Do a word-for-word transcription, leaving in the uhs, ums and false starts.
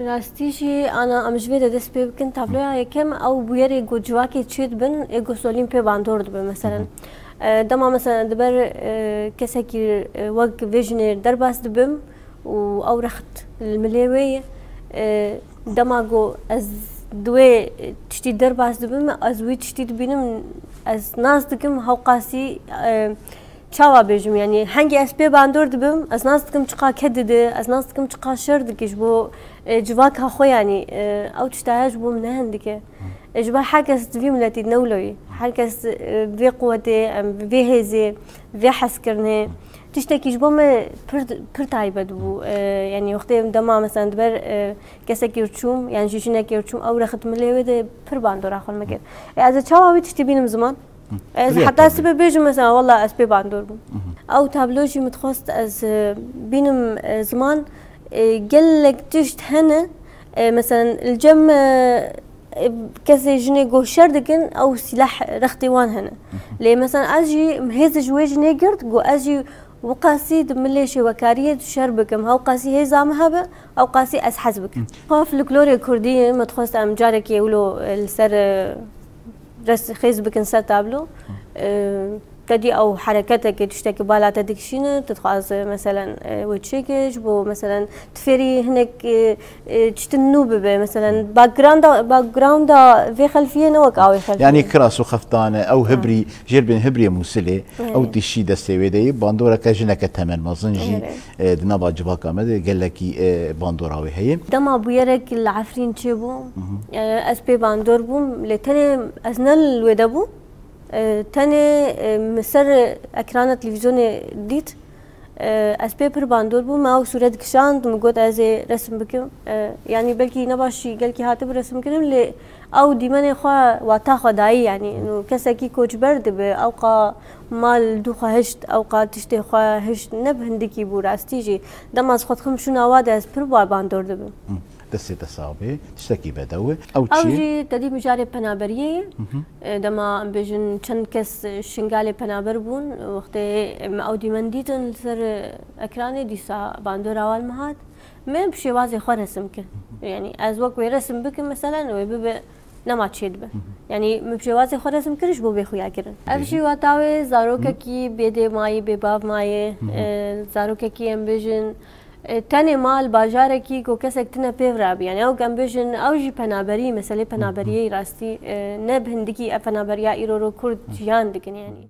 Rastî jî ana em ji vê de dest pê bikin. Tabloya yekem ew bûyerê ku civakê çê dibin, ê ku solîn pê bandor dibe. Meselen, e, dema mesela diber, e, kesekî, e, wek vê jinê derbas dibim û ew rext li milê wê ye. E, dema ku ez di wê tiştî derbas dibim, ez wî tiştî dibînim, ez nas dikim hewqasî, e, çawa bêjim, yanî hengî ez pê bandor dibim, ez nas dikim çiqa ked dide, ez nas dikim çiqa şer dike ji bo, e, civaka xwe, yanî, e, ew tişta heye ji bo min ne hindik e. E, ji ber her kes di vî miletî ne wilo ye. Her kes, e, vê quwetê, em, vê hêzê, vê hezkirinê. Tiştekî ji bo me pir, pir taybet bû. E, yanî wextê dema mesela diber, e, kesekî çûm, yan jî jinekê çûm, ew rext milê wê de pir bandora xwe me kir. E, ez ê çawa wî tiştî bînim ziman? Ez Rêya heta tabii. Sibe bêjim mesela, walla ez pê bandor bûm. Ew tablo jî min dixwest ez, e, bînim, e, ziman, e, gelek tişt hene, e, mesela li cem, e, e, kesê jinê ku şer dikin, ew sîleh rextê wan hene. Lê mesela ez jî hêz ji wê jinê girt, ku ez jî wiqasî di milê şêwekariyê şer bikim, hewqasî hêza min hebe, ewqasî ez hez bikim. Xwe folklorê kurdî min dixwest em carekê wilo, e, li ser, e, res-, xêz bikin ser tablo. E, te dî ew hereketekê, tiştekî bala te dikişîne, tu dixwaze, meselen, e, wê çêke, ji bo, meselen, tu fêrî hinek, e, e, tiştin nû bibe, meselen, backgrounda, backgrounda vê xelfiyê ne wek awê xelfiyê. Yani kiras û xeftane, ew hibrî, jêr bên hibriyê Mûsilê, Evet. ew tişî destê wê de ye, bandoreke jineke temel mezin jî, Evet. e, di nava civaka me de gelekî, e, bandora wê heye. Dema bûyerek li Efrîn çêbû, e, ez pê bandor bûm, lê tenê ez ne li wê de bûm. E, tenê, e, min ser ekrana televîzyonê dît. E, ez pê pir bandor bûm, me ew sûret kişand, min got ez ê resim bikim. E, yanî belkî ne baş jî gelkî hatibû resim kirin, lê ew dîmenê xwe wata xwe dayî, yanî nû kesekî koçber dibe, ew qa mal dû xwe hişt, ew qa tiştê xwe hişt, ne bi hindikî bû rastî jî. Dema ez xwe dixim şûna wa de ez pir wa bandor dibim. Hı. Destê te sax bê, tiştekî bedew e. Ew Ew çi ye? Jî tedî mijarê penaberiyê ye. Hı hı. E, dema em bêjin çend kes, e, Şingalê penaber bûn, wextê em ew dîmen dîtin li ser, e, ekranê, dîsa bandora wan me hat. Me bi şêwazê xwe resim kir. Hı hı. Yanî ez wek wê resim bikim, meselen wê bibe nema çêdibe. Hı hı. Yanî min bi şêwazê xwe resim kir ji bo bê xuya kirin. Ev Bêjin. Jî wata wê zarokekî bê dê mayî, bê bav mayê, Hı hı. E, zarokekî em bêjin, e, tenê mal bajarekî ku kesek tine pê ve rabî. Yani ew em bêjin, ew jî penaberî, meselê penaberiyê rastî, e, ne bi hindikî ev penaberiya îro ro Kurd jiyan dikin yani.